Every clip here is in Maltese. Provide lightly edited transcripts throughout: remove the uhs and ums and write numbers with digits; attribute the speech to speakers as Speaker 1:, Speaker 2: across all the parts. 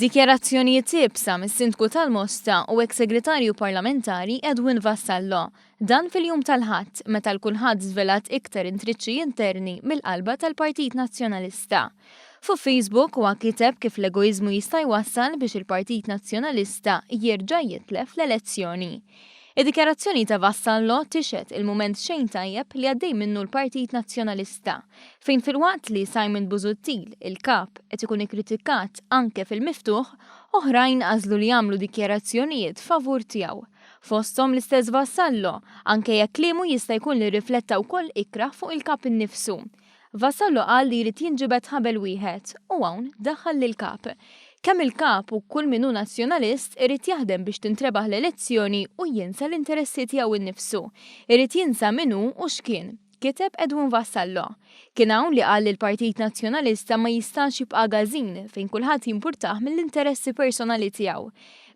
Speaker 1: Dikjarazzjonijiet iebsa mis-Sindku tal-Mosta u eks Segretarju Parlamentari Edwin Vassallo. Dan fil-jum tal-Ħadd, meta l-kulħadd żvelat iktar intriċċi interni mill-qalba tal-Partit Nazzjonalista. Fuq Facebook huwa kiteb kif l-egoiżmu jista' jwassal biex il-Partit Nazzjonalista jerġa' jitlef l-elezzjoni. Id-dikjarazzjoni ta' Vassallo tixhed il-mument xejn tajjeb li għaddej minnu l-Partit Nazzjonalista, fejn filwaqt li Simon Busuttil, il-Kap, qed ikun ikkritikat anke fil-miftuħ, oħrajn għażlu li jagħmlu dikjarazzjonijiet favur tiegħu. Fosthom l-istess Vassallo, anke jekk kliemu jista' jkun li rrifletta wkoll ikrah fuq il-Kap innifsu. Vassallo qal li jrid jinġibed ħabel wieħed u hawn daħħal lill-Kap. Kemm il-Kap u kull min hu Nazzjonalist irid jaħdem biex tintrebaħ l-elezzjoni u jinsa l-interessi tiegħu nnifsu. Irid jinsa min hu u x'kien, kiteb Edwin Vassallo. Kien hawn li qal li l-Partit Nazzjonalista ma jistax jibqa' gażin fejn kulħadd jimpurtah mill-interessi personali tiegħu.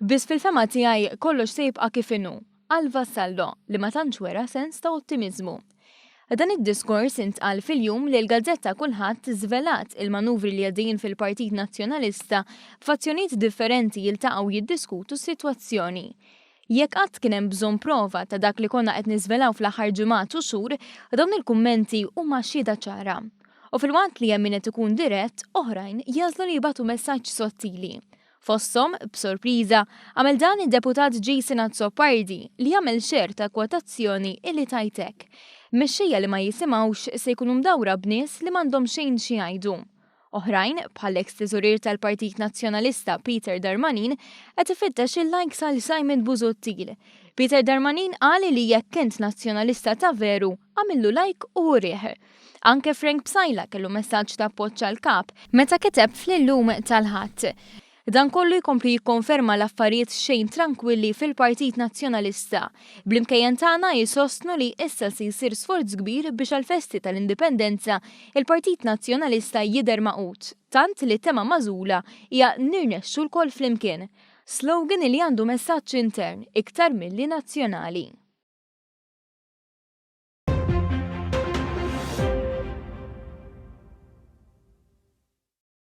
Speaker 1: Biss fil-fehma tiegħi kollox se jibqa' kif inhu. qal Vassallo, li ma tantx wera sens ta' ottimiżmu. Dan id-diskors intqal fil-jum li l-gazzetta Kulħadd żvelat il-manuvri li għaddejjin fil-Partit Nazzjonalista b'fazzjonijiet differenti jiltaqgħu jiddiskutu s-sitwazzjoni. Jekk qatt kien hemm bżonn prova ta' dak li konna qed niżvelaw fl-aħħar ġimgħat u xhur, dawn il-kummenti huma xhieda ċara. U filwaqt li hemm min qed ikun dirett, oħrajn jagħżlu li jibagħtu messaġġ sottili. Fosthom, b'sorpriża, għamel dan id-Deputat Jason Azzopardi li għamel share ta' kwotazzjoni illi tgħid hekk, Mexxejja li ma jisimgħux se jkunu mdawra b'nies li m'għandhom xejn xi jgħidu. Oħrajn, bħall-eks Teżorier tal-Partit Nazzjonalista Peter Darmanin, qed ifittex il-likes għal Simon Busuttil. Peter Darmanin qal li jekk int Nazzjonalista ta' veru, għamillu like u urih. Anke Frank Psaila kellu messaġġ ta' appoġġ għall-Kap meta kiteb fl-Illum tal-Ħadd. Dan kollu jkompli jikkonferma l-affarijiet xejn trankwilli fil-Partit Nazzjonalista, bl-imkejjen tagħna jsostnu li issa se jsir sforz kbir biex għall-festi tal-Indipendenza il-Partit Nazzjonalista jidher magħqud, tant li t-tema magħżula hija Nirnexxu lkoll flimkien. Slogan li għandu messaġġ intern iktar milli nazzjonali.